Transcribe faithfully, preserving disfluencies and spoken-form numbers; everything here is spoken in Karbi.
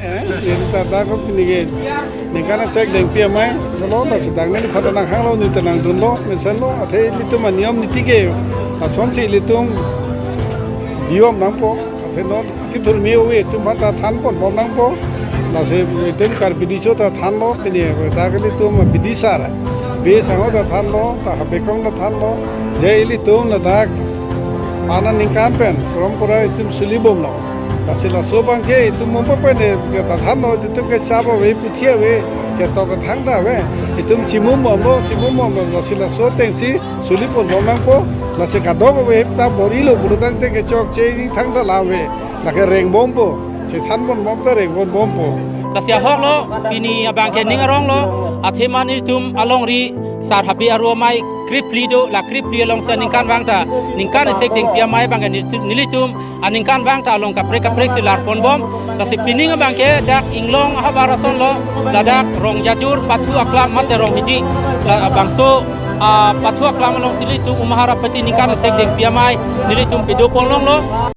Eh, neli ta dak ko pini ke ningkan asek dengpi amei dolo, lasi dak neliphan ta nanghanglo, neli ta nangdunlo, mesenlo, athe ilitum aniyom niti ke lasonsi ilitum biyom nangpo, athe non kethurmi ove itum aphan ta thanponbom nangpo, lasi itum Karbi Riso ta thanlo, pini dak ilitum bidisar, Bey Sangho ta thanlo, ta Habe Kong ta thanlo, je ilitum ladak pana ningkan pen, porompora itum sulibomlo. Lasi laso abangke itum mumpa pen ta thanlo, itum ke chap ave, puthi ave, ketok kethang ta ave. Itum chimumbomlo, chimumbomlo, lasi laso atengsi suliponbom nangpo, lasi kadokave ta bor-ilo pulotangte kechokche ingthang ta la ave. Lake rengbompo, chethanponbom ta rengbompo. Lasi ahoklo, pini abangke ning aronglo, athema nelitum alongri Sar Habe aru amei krephli do, la krephli alongsi aningkanvang ta, ningkan asek dengpi amei abangke nelitum, nelitum aningkanvang ta along kaprek kaprek si larponbom. Lasi pining abangke dak Inglong ahavar asonlo, ladak Rongjajur Pathu Aklam mate Ronghidi, labangso, ah, Pathu Aklam alongsi ilitum Umahar Apeti ningkan asek dengpi amei nelitum padoponlonglo.